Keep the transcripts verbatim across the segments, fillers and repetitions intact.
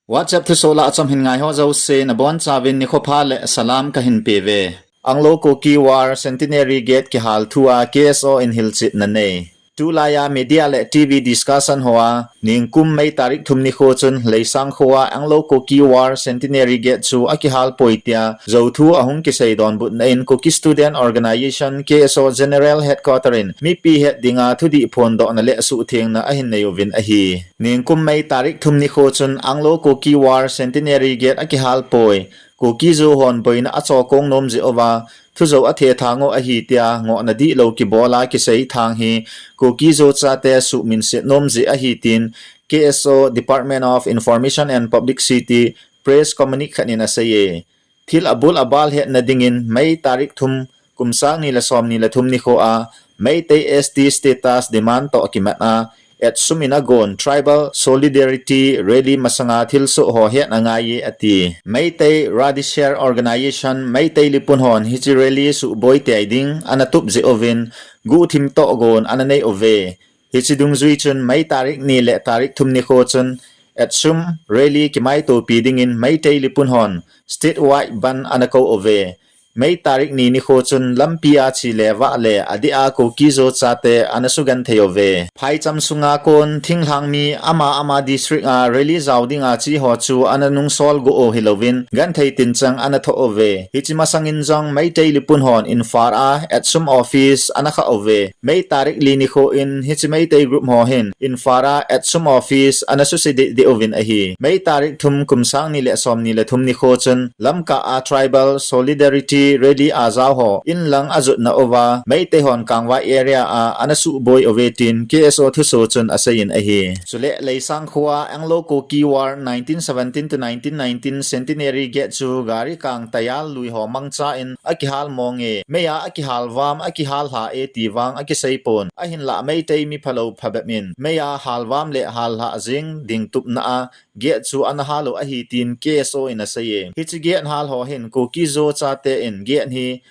WhatsApp thusoh lah a cham hin ngai ho jouse nabonchauvin nikho pha le salam kahin peuve. Anglo Kuki War Centenary Gate kihal thua K S O in hilchetna nei. Tulaiya media le T V discussion hoa, ningkum May tarik thum nikho chun Leisang khoa Anglo Kuki War Centenary Gate chu akihal poi tia, jou thu ahung kisei donbutna in Kuki Student Organization, K S O General Headquarter in mipi het dinga thudih phondohna le suhthengna ahin nei uvin ahi. Ningkum May tarik thum nikho chun Anglo Kuki War Centenary Gate akihal poi, Kuki Zo hon boina achokong nom jeh uva, thujou athethang u ahi tia, ngohna dihlou kibola kisei thang hi, Kuki Zo chate suhminset nom jeh ahi tin, K S O Department of Information and Publicity press communique khat in asei e. Thil abul abal hetna dingin May tarik thum, kum sang ni le som ni le thum nikho a, Meitei S T status demand toh kimat a, Etsum in agon Tribal Solidarity Rally masanga thilsoh ho het angai e ati. Meitei Radishare Organization, Meitei Leepun hon hiche rally suhboi tei ding ana tup jeh uvin, guhthim toh gon ana nei uve. Hiche dungjui chun May tarik ni le tarik thum nikho chun Etsum rally kimaitopi dingin Meitei Leepun hon statewide bandh ana kou uve. May tarik ni nikho chun lampi a che le vah le adeh a Kuki Zo chate ana sugenthei uve. Phaicham sunga kon thinglhang mi ama ama district a rally jao dinga che ho chu ana nungsol go u hilouvin genthei tinchang ana thoh uve. Hiche masangin jong Meitei Leepun hon Imphal a Etsum office ana khah uve. May tarik li nikho in hiche Meitei group ho hin Imphal a Etsum office ana suse deh deh uvin ahi. May tarik thum, kum sang ni le som ni le thum nikho chun Lamka a Tribal Solidarity Rally a jao ho in lang ajotna uva Meitei hon Kangvai area a ana suhboi uve tin K S O thusoh chun asei in ahi. Chule Leisang khoa Anglo Kuki War nineteen seventeen to nineteen nineteen Centenary Gate chu gari kang tayal lui ho mangcha in akihal mong e, May a akihal vam, akihal lha e ti vang akisei pon. Ahinlah Meitei mi phalou phabep in May a hal vam le hal lha jing ding tupna a gate chu ana hal u ahi tin K S O in asei e. Hiche gate hal ho hin Kuki Zo chate in gate hi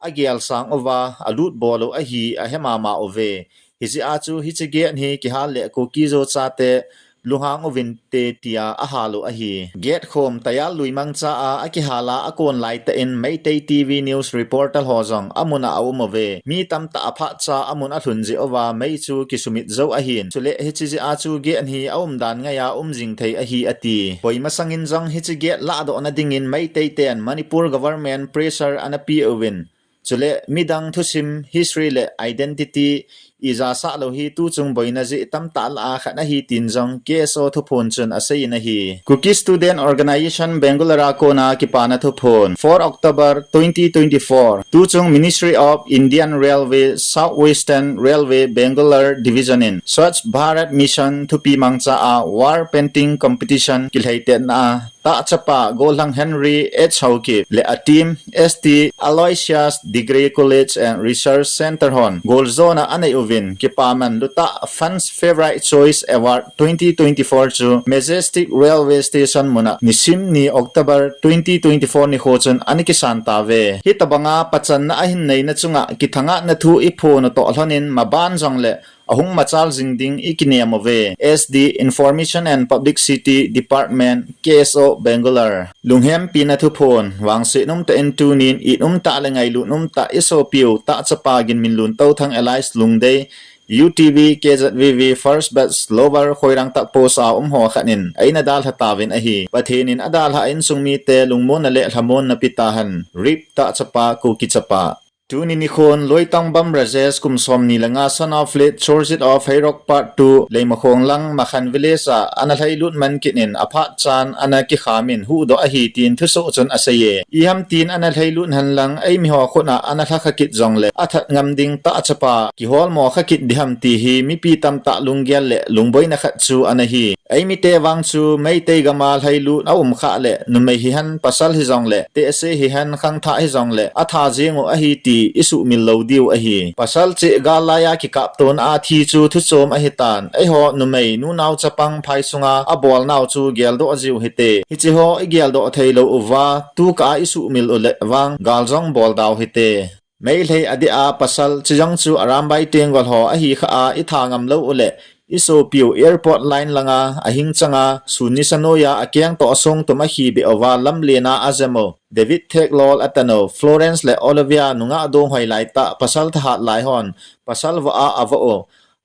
agel sang uva alut bol u ahi ahe mama uve. Hijeh a chu hiche gate hi kihal le Kuki Zo chate lunghang uvinte tia ahal u ahi. Gate khom tayal lui mangcha a akihal a akon laitah in Meitei T V news reporter ho jong amun a aum uve. Mi tamtah aphat cha amun alhun jeh uva mei chu kisumit jou ahin. Chule hiche jeh a chu gate hi aumdan ngai a um jing thei ahi ati. Koima sangin jong hiche gate lahdohna dingin Meitei ten Manipur government pressure ana pe uvin. Chule midang thusim, history le identity ijasah lou hi tuchung boina jeh tamtah lah a khat ahi tin jong K S O thuphon chun asei in ahi. Kuki Student Organization Bangalore a kona kipana thuphon, four October twenty twenty-four. Tuchung Ministry of Indian Railway, South Western Railway Bangalore Division in Swachh Bharat Mission thupi mangcha a wall painting competition kilheitetna a tahchapa Golhang Henry H Haokip le a team, S T Aloysius Degree College and Research Center hon goljona anei uvin, kipaman lutah Fans Favorite Choice Award twenty twenty-four chu Majestic Railway Station muna nisim ni October twenty twenty-four nikho chun ana kisan tauve. Hitabanga pachanna ahin neina chunga kithangatna thu iphon u toh lhonin maban jongle ahung machal jing ding ikinem uve. S D Information and Publicity Department, K S O Bangalore. Lunghempina thuphon, vangset umtah in tunin, it umtah le ngailut umtah isopiu tahchapa Ginminlun Touthang alias Lungdei, U T V, K Z V V, First Batch, Lower Khoirangtak Post a um ho khat in eina dalha tauvin ahi. Pathen in adalhah a insung mite lungmonna le lhamonna pe tahen. R I P tahchapa, Kuki chapa. Tuni nikhon Loitong Bam Rajesh, kum som ni le nga, son of late Churjit of Heirok Part two, Leimakhong lang Makhan Village a ana lhailut man kit in aphat chan ana kikham in huhdoh ahi tin thusoh chun asei e. Iham tin ana lhailut hen lang eimi ho khut a ana lhakha kit jongle athat ngam ding tahchapa kiholmo kha kit diham ti hi mipi tamtah lunggel le lungboina khat chu ana hi. Eimite vang chu Meitei gama lhailut aum khah le, numei hihen pasal hijongle, tehse hihen khangthah hijongle, atha jeng u ahi ti isuhmil lou diu ahi. Pasal cheh gal laiya kikaptona a thi chu thuchom ahitan, eiho numei nunao chapang phai sunga abolnau chu geldoh jiu hite. Hiche ho igeldoh theilou uva, tukah a isuhmil u le vang gal jong bol dau hite. Meitei adeh a pasal, chujong chu Arambai Tenggol ho ahi khah a, itha ngam lou u le, Isopiu airport line langa ahing changa sun nisa noiya akeng toh asong tum ahi be ova lamlena ajemo David Theklol atano Florence le Olivia nunga dong hoi lai ta pasal thahat lai hon pasal va a ava o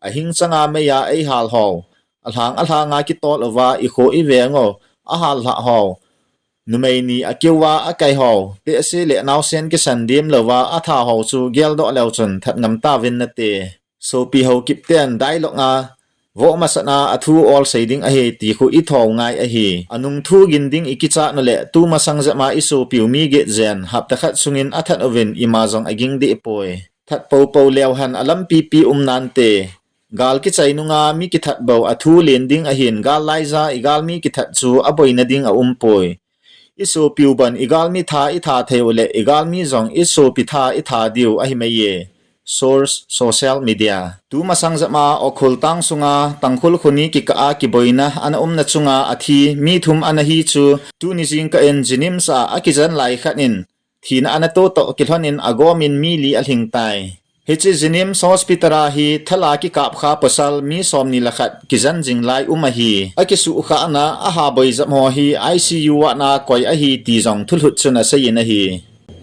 ahing changa meiya eihal ho alhang alhanga kitol ova ikho ivengo ahal lha ho numei ni akiuva akai ho tehse le nausen kisan dim lova atha ho chu geldoh leu chun that ngam ta vin nate. Sopi ho kipten dialogue a vo masana athu ol sei ding ahi ti khu ithou ngai ahi. Anung thu gin ding ikicha nule tu masang jema isopiu mi get jen hapta khat sungin athat uvin ima jong aging dih poi. That popo leu han alampi pi um nante. Gal kichai nunga mi kithat bou athu len ding ahin gal laija igal mi kithat chu aboina ding a um poi. Isopiu ban igal mi tha itha thei ule igal mi jong isopi tha itha diu ahi meiye. Source social media. Tu masang jema okhul tang sunga tangkhul khuni kika a kiboina ana umna chunga athi mi thum ana hi chu tuni jingkah in Jennings a akijan lai khat in thina ana to toh kilhonin agomin mi li alhing tai. Hiche Jennings Hospital a hi thala kikap kha pasal mi somni le khat kijan jing lai um ahi. Akisuh kha ana aha boi jam ho hi I C U a na koi ahi ti jong thulhut chun aseiyin ahi.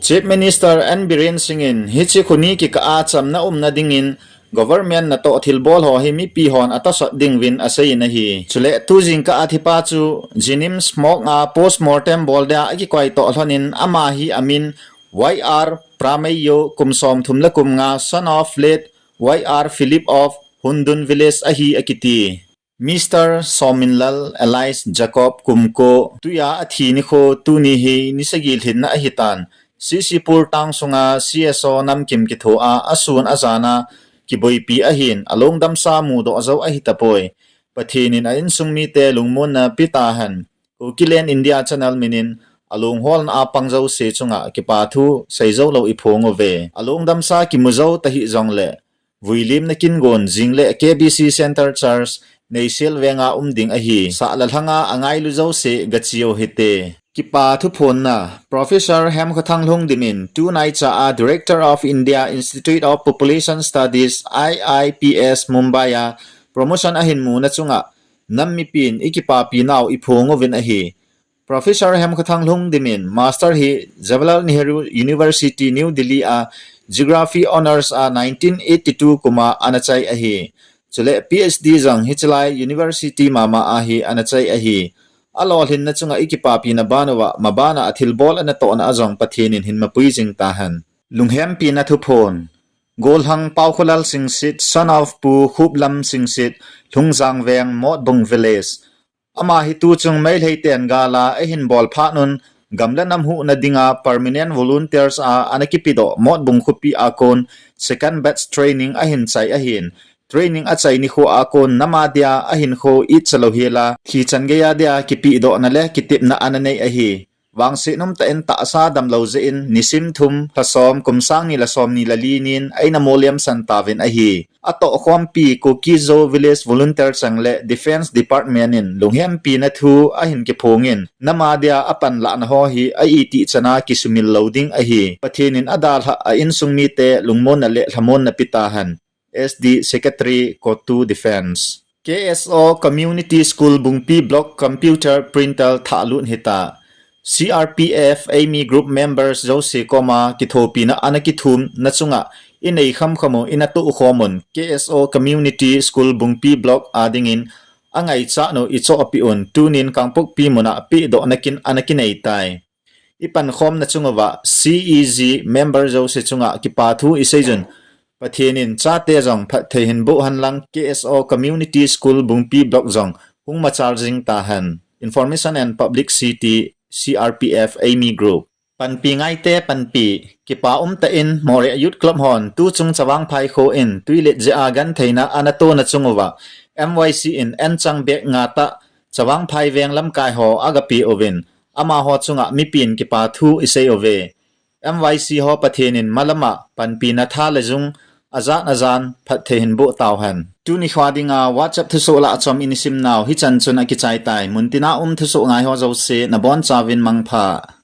Chief Minister N Biren Singh in hiche khuni kika a chamna umna dingin government natoh thilbol ho hi mipi hon atosot ding vin aseiyin ahi. Chule tu jingkah a thipa chu Jennings morgue a postmortem bol dia akikoi toh lhonin ama hi amin Y R Prameyo kum som thum le kum nga son of late Y R Philip of Hundun village ahi akiti. Mister Sominlal alias Jacob kum ko tuiya athi nikho tuni hi ni sagi lhinna ahitan. C C Pur tang sunga C S O namkim kitho a asun ajana kiboipi ahin alongdamsa mudoh jou ahi tapoi. Pathen in a insung mite lungmonna pita hen. Kukiland India Channel minin alungholna a pang jouse chunga kipa thu sei jou lou iphong uve. Alungdamsa kimu jou tahih jongle vuilimna kin gon jing le K B C Center Church Neisel venga um ding ahi. Sahla lhanga angailu jouse gachiu hite. Kipa thuphonna, Professor Hemkhothang Lhungdim in tunaicha a Director of India Institute of Population Studies, I I P S, Mumbai a promotion ahin muna chunga nam mipin ikipapi nau iphong uvin ahi. Professor Hemkhothang Lhungdim in Master hi Jawaharlal Nehru University, New Delhi a Geography Honours a nineteen eighty-two kuma ana chai ahi. Chule P H D jong hichelai University mama a hi ana chai ahi. Alolhinna chunga ikipapina banuva, mabana athilbol anatohna a jong Pathen in hin mapui jing tahen. Lunghempina thuphon. Golhang Paokholal Singsit, son of Pu Khuplam Singsit, Lhungjang Veng, Motbung Village. Ama hi tuchung Meitei ten gala ahin bol phat un, gam le nam huhna dinga permanent volunteers a ana kipedoh Motbung khopi a kon second batch training ahin chai ahin. Training achai nikho a kon nam a dia ahinkho itcha lou hela, thi chan geiya dia kipedohna le kitepna ana nei ahi. Vangset umtah in tahsa damlou jeh in nisim thum, lha som, kum sang ni le som ni le li nin eina molem san tauvin ahi. Atohkhompi Kuki Zo Village Volunteer Chang le Defence Department in lunghempina thu ahin kiphongin, nam a dia apanlahna ho hi a itih chana kisumil lou ding ahi. Pathen in adalhah a insung mite lungmonna le lhamonna pe tahen. S D Secretary, Kotu Defence. K S O Community School Bungpi Block Computer Printer thahlut hita. C R P F Army Group members jouse koma kithopina ana kithumna chunga inei khamkham u, ina tohkhom un, K S O Community School Bungpi Block a dingin angaichat u ichohpeh un, tunin Kangpokpi muna pedohna kin ana kinei tai. Ipankhomna chung uva C E G member jouse chunga kipa thu isei jun, Pathen in chate jong phatthei hin boh hen lang, K S O Community School Bungpi Block jong hung machal jing tahen. Information and Publicity, C R P F Army Group. Panpi ngaite panpi, kipa umtah in Moreh Youth Club hon tuchung Chavangphai kho in twilet jeh a gentheina ana tona chung uva M Y C in anchang bag nga tah Chavangphai veng lamkai ho agape uvin, amaho chunga mipin kipa thu isei uve. M Y C ho Pathen in malama panpina tha le jung ajat ajan phatthei hin boh tauhen. Tuni khoa dinga WhatsApp thusoh lah chom ina simnau hichan chun akichai tai. Muntina um thusoh ngai ho jouse nabonchauvin mangpha.